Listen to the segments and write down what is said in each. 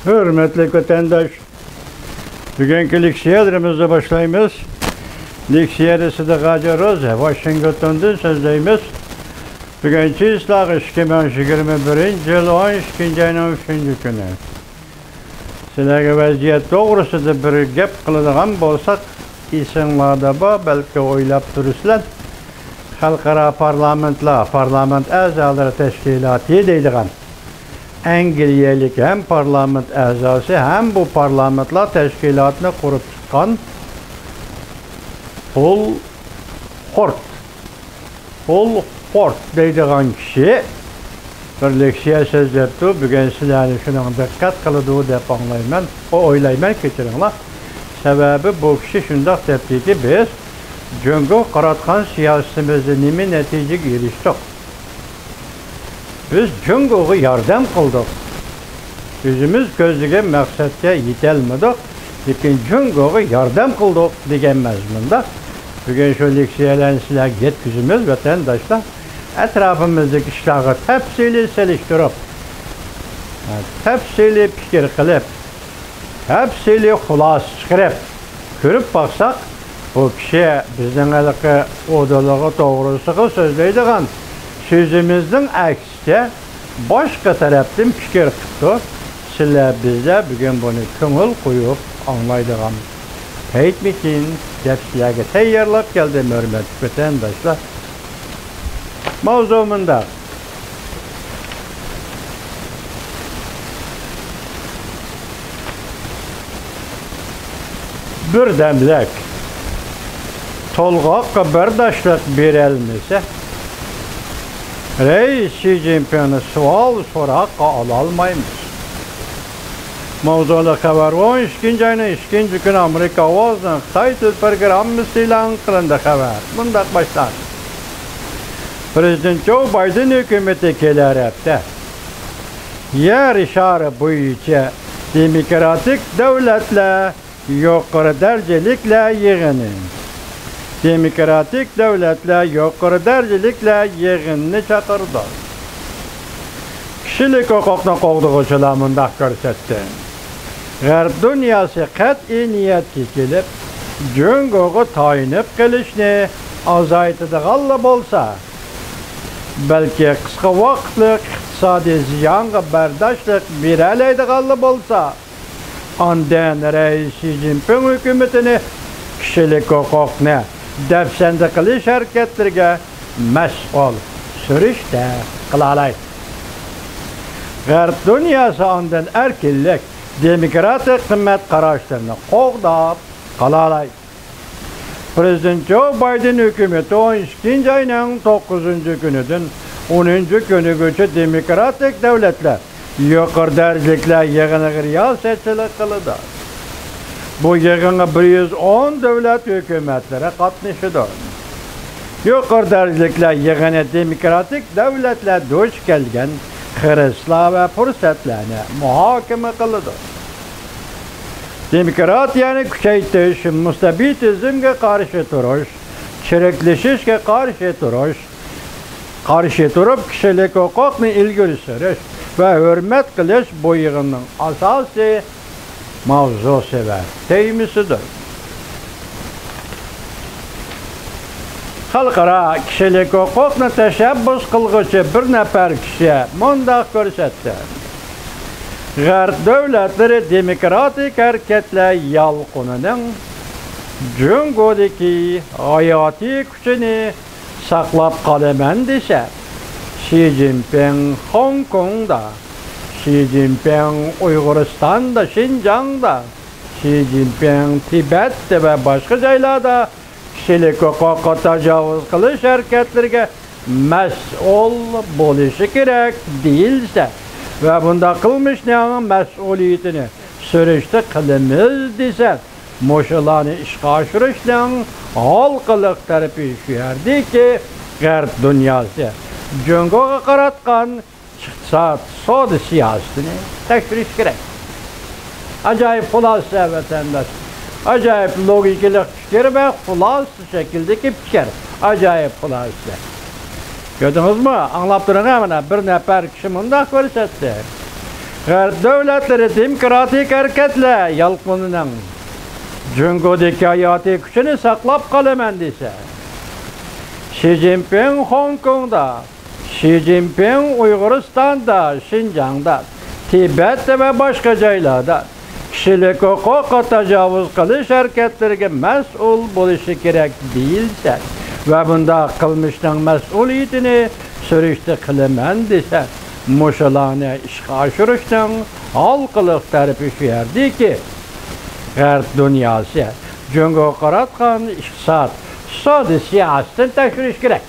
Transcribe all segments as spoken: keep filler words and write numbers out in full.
ھۆرمەتلىك ۋەتەنداش، بۈگۈنكى لېكسىيەلىرىمىزنى باشلايمىز. لېكسىيەنى سىدىق ھاجى روزى، ۋاشىنگتوندىن سۆزلەيمىز. بۈگۈن چىسلاغا ئىككى مىڭ يىگىرمە بىرىنچى يىل ئون ئىككىنچى ئاينىڭ ئۈچىنچى كۈنى. سىلەرگە ۋەزىيەت توغرىسىدا بىر گەپ قىلىدىغان بولساق، ئېسىڭلاردا بار، بەلكى ئويلاپ تۇرىسىلەر، خەلقئارا پارلامېنتلار، پارلامېنت ئەزالىرى تەشكىلاتى دەيدىغان ئەنگلىيەلىك ھەم پارلامېنت ئەزاسى ھەم بۇ پارلامېنتلار تەشكىلاتىنى قۇرۇپ چىققان پول خورت، پول خورت دەيدىغان كىشى بىر لېكسىيە سۆزلەپتۇ. بۈگۈن سىلەرنى شۇنىڭغا دىققەت قىلىدۇ دەپ ئاڭلايمەن، ئو-، ئويلايمەن، كەچۈرۈڭلار. سەۋەبى بۇ كىشى شۇنداق دەپتىكى، بىز جۇڭگوغا قاراتقان سىياسىتىمىزدە نېمە نەتىجىگە ئېرىشتۇق؟ بىز جۇڭگوغا ياردەم قىلدۇق. ئۆزىمىز كۆزلىگەن مەقسەتكە يېتەلمىدۇق، لېكىن جۇڭگوغا ياردەم قىلدۇق دېگەن مەزمۇندا بۈگۈن شۇ لېكسىيەلەرنى سىلەرگە يەتكۈزىمىز، ۋەتەنداشلار. ئەتراپىمىزدىكى ئىشلارغا تەپسىلىي سېلىشتۇرۇپ، تەپسىلىي پىكىر قىلىپ، تەپسىلىي خۇلاسە چىقىرىپ كۆرۈپ باقساق، بۇ كىشى بىزنىڭ ھېلىقى ئۇدۇلىغا توغرىسىغا سۆزلەيدىغان سۆزىمىزنىڭ ئەكسىچە باشقا تەرەپتىن پىكىر قىپتۇ. سىلەر، بىزلەر بۈگۈن بۇنى كۆڭۈل قويۇپ ئاڭلايدىغان پەيتمىكىن دەپ سىلەرگە تەييارلاپ كەلدىم، ھۆرمەتلىك ۋەتەنداشلار. ماۋزۇ مۇنداق. بىردەملىك تولغاققا بەرداشلىق بېرەلمىسە، رەئىس شى جىنپىڭنى سوئال-سوراققا ئالالمايمىز. ماۋزۇلۇق خەۋەر. ئون ئىككىنچى ئاينىڭ ئىككىنچى كۈنى ئامېرىكا ئاۋازىنىڭ خىتاي تىل پروگراممىسى ئېلان قىلىندى. خەۋەر مۇنداق باشلاندى. پىرېزىدېنت جو بايدېن ھۆكۈمىتى كېلەر ھەپتە يەر شارى بويىچە دېموكراتىك دۆلەتلەر يۇقىرى دەرىجىلىكلەر يىغىنى، دېموكراتىك دۆلەتلەر يۇقىرى دەرىجىلىكلەر يىغىنىنى چاقىرىدۇ. كىشىلىك ھوقۇقنى قوغدىغۇچىلار مۇنداق كۆرسەتتى: غەرب دۇنياسى قەتئىي نىيەتكە كېلىپ، جۇڭگوغا تايىنىپ قېلىشنى ئازايتىدىغانلا بولسا، بەلكى قىسقا ۋاقىتلىق ئىقتىسادىي زىيانغا بەرداشلىق بېرەلەيدىغانلا بولسا، ئاندىن رەئىس شى جىنپىڭ ھۆكۈمىتىنى كىشىلىك ھوقۇقنى دەپسەندە قىلىش ھەرىكەتلىرىگە مەسئۇل سۈرۈشتە قىلالايدۇ. غەرب دۇنياسى ئاندىن ئەركىنلىك، دېموكراتىك قىممەت قاراشلىرىنى قوغداپ قالالايدۇ. پىرېزىدېنت جو بايدېن ھۆكۈمىتى ئون ئىككىنچى ئاينىڭ توققۇزىنچى كۈنىدىن ئونىنچى كۈنىگىچە دېموكراتىك دۆلەتلەر يۇقىرى دەرىجىلىكلەر يىغىنىغا رىياسەتچىلىك قىلىدۇ. بۇ يىغىنغا بىر يۈز ئون دۆلەت ھۆكۈمەتلىرى قاتنىشىدۇ. يۇقىرى دەرىجىلىكلەر يىغىنى دېموكراتىك دۆلەتلەر دۇچ كەلگەن خىرىسلار ۋە پۇرسەتلەرنى مۇھاكىمە قىلىدۇ. دېموكراتىيەنى كۈچەيتىش، مۇستەبىتىزمگە قارشى تۇرۇش، چىرىكلىشىشكە قارشى تۇرۇش، قارشى تۇرۇپ كىشىلىك ھوقۇقنى ئىلگىرى سۈرۈش ۋە ھۆرمەت قىلىش بۇ يىغىننىڭ ئاساسىي ماۋزۇسى ۋە تېمىسىدۇر. خەلقئارا كىشىلىك ھوقۇقنى تەشەببۇس قىلغۇچى بىر نەپەر كىشى مۇنداق كۆرسەتتى: غەرب دۆلەتلىرى دېموكراتىك ھەرىكەتلەر يالقۇنىنىڭ جۇڭگودىكى ھاياتىي كۈچىنى ساقلاپ قالىمەن دېسە، شى جىنپىڭ خوڭكوڭدا، شى جىنپىڭ ئۇيغۇرىستاندا، شىنجاڭدا، شى جىنپىڭ تىبەتتە ۋە باشقا جايلاردا كىشىلىك ھوقۇققا تاجاۋۇز قىلىش ھەرىكەتلىرىگە مەسئۇل بولۇشى كېرەك دېيىلسە ۋە بۇنداق قىلمىشنىڭ مەسئۇلىيىتىنى سۈرۈشتە قىلىمىز دېسە، مۇشۇلارنى ئىشقا ئاشۇرۇشنىڭ ھالقىلىق تەرىپى شۇ يەردىكى، غەرب دۇنياسى جۇڭگوغا قاراتقان ئىقتىساد، سودا سىياسىتىنى تەكشۈرۈش كېرەك. ئاجايىپ خۇلاسە، ۋەتەنداش. ئاجايىپ لوگىكىلىق پىكىر ۋە خۇلاسە شەكىلدىكى پىكىر. ئاجايىپ خۇلاسە. كۆردىڭىزمۇ؟ ئاڭلاپ تۇرۇڭ، مانا بىر نەپەر كىشى مۇنداق كۆرسەتتى. غەرب دۆلەتلىرى دېموكراتىك ھەرىكەتلەر يالقۇنىنىڭ جۇڭگودىكى ھاياتىي كۈچىنى ساقلاپ قالىمەن دېسە، شى جىنپىڭ خوڭكوڭدا، شى جىنپىڭ ئۇيغۇرىستاندا، شىنجاڭدا، تىبەتتە ۋە باشقا جايلاردا كىشىلىك ھوقۇققا تاجاۋۇز قىلىش ھەرىكەتلىرىگە مەسئۇل بولۇشى كېرەك دېيىلسە ۋە بۇنداق قىلمىشنىڭ مەسئۇلىيىتىنى سۈرۈشتە قىلىمەن دېسە، مۇشۇلارنى ئىشقا ئاشۇرۇشنىڭ ھالقىلىق تەرىپى شۇ يەردىكى، غەرب دۇنياسى جۇڭگوغا قاراتقان ئىقتىساد، سودا سىياسىتىنى تەكشۈرۈش كېرەك.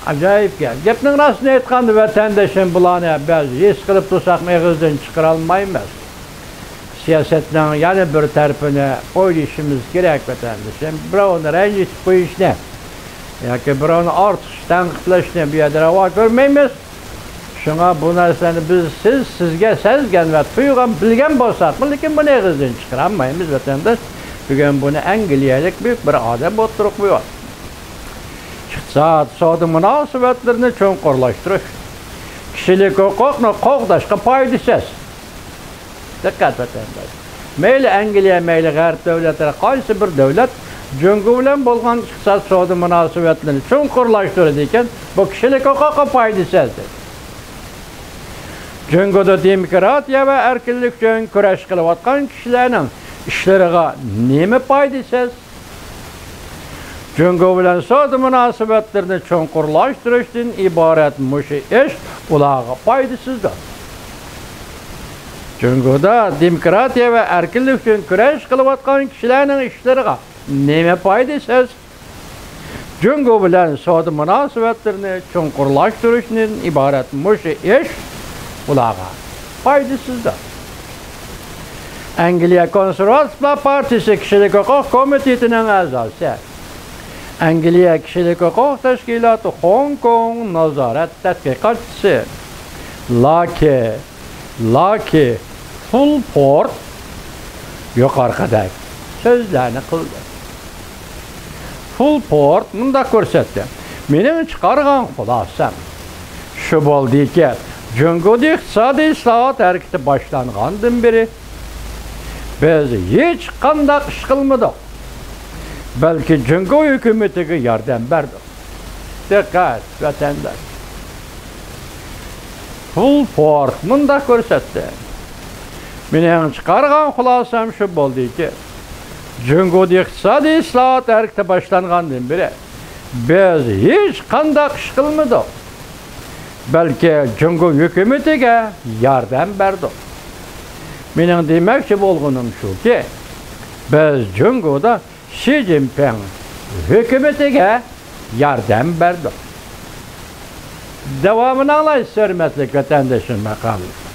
ئاجايىپ گەپ. گەپنىڭ راستىنى ئېيتقاندا، ۋەتەندىشىم، بۇلارنى بەزى ھېس قىلىپ تۇرساقمۇ ئېغىزدىن چىقىرالمايمىز. سىياسەتنىڭ يەنە بىر تەرىپىنى ئويلىشىمىز كېرەك، ۋەتەندىشىم. بىراۋنى رەنجىتىپ قويۇشنى ياكى بىراۋنى ئارتۇقچە تەنقىدلەشنى بۇ يەردە راۋا كۆرمەيمىز. شۇڭا بۇ نەرسىلەرنى بىز، سىز، سىزگە سەزگەن ۋە تۇيغان، بىلگەن بولساقمۇ، لېكىن بۇنى ئېغىزدىن چىقىرالمايمىز، ۋەتەنداش. بۈگۈن بۇنى ئەنگلىيەلىك بۈيۈك بىر ئادەم ئوتتۇرىغا قويۇۋاتىدۇ. ئىقتىساد، سودا مۇناسىۋەتلىرىنى چوڭقۇرلاشتۇرۇش، كىشىلىك ھوقۇقنى قوغداشقا پايدىسىز. دىققەت، ۋەتەنداش! مەيلى ئەنگلىيە، مەيلى غەرب دۆلەتلىرى، قايسى بىر دۆلەت جۇڭگو بىلەن بولغان ئىقتىساد، سودا مۇناسىۋەتلىرىنى چوڭقۇرلاشتۇرىدىكەن، بۇ كىشىلىك ھوقۇققا پايدىسىز، دېدى. جۇڭگودا دېموكراتىيە ۋە ئەركىنلىك ئۈچۈن كۈرەش قىلىۋاتقان كىشىلەرنىڭ ئىشلىرىغا نېمە پايدىسىز؟ جۇڭگو بىلەن سودا مۇناسىۋەتلىرىنى چوڭقۇرلاشتۇرۇشتىن ئىبارەت مۇشۇ ئىش ئۇلارغا پايدىسىزدۇر. جۇڭگودا دېموكراتىيە ۋە ئەركىنلىك ئۈچۈن كۈرەش قىلىۋاتقان كىشىلەرنىڭ ئىشلىرىغا نېمە پايدىسىز؟ جۇڭگو بىلەن سودا مۇناسىۋەتلىرىنى چوڭقۇرلاشتۇرۇشتىن ئىبارەت مۇشۇ ئىش ئۇلارغا پايدىسىزدۇر. ئەنگلىيە كونسېرۋاتىپلار پارتىيىسى كىشىلىك ھوقۇق كومىتېتىنىڭ ئەزاسى، ئەنگلىيە كىشىلىك ھوقۇق تەشكىلاتى خوڭكوڭ نازارەت تەتقىقاتچىسى لاكى، لاكى فۇلپورت يۇقىرىقىدەك سۆزلەرنى قىلدى. فۇلپورت مۇنداق كۆرسەتتى: مېنىڭ چىقارغان خۇلاسەم شۇ بولدىكى، جۇڭگودا ئىقتىسادىي ئىسلاھات ھەرىكىتى باشلانغاندىن بېرى بىز ھېچقانداق ئىش قىلمىدۇق، بەلكى جۇڭگو ھۆكۈمىتىگە ياردەم بەردۇق. دىققەت، ۋەتەنداش! فۇلپورت مۇنداق كۆرسەتتى: مېنىڭ چىقارغان خۇلاسەم شۇ بولدىكى، جۇڭگودا ئىقتىسادىي ئىسلاھات ھەرىكىتى باشلانغاندىن بېرى بىز ھېچقانداق ئىش قىلمىدۇق، بەلكى جۇڭگو ھۆكۈمىتىگە ياردەم بەردۇق. مېنىڭ دېمەكچى بولغىنىم شۇكى، بىز جۇڭگودا شى جىنپىڭ ھۆكۈمىتىگە ياردەم بەردۇق. داۋامىنى ئاڭلايسىز، ھۆرمەتلىك ۋەتەندىشىم، ماقالىسى.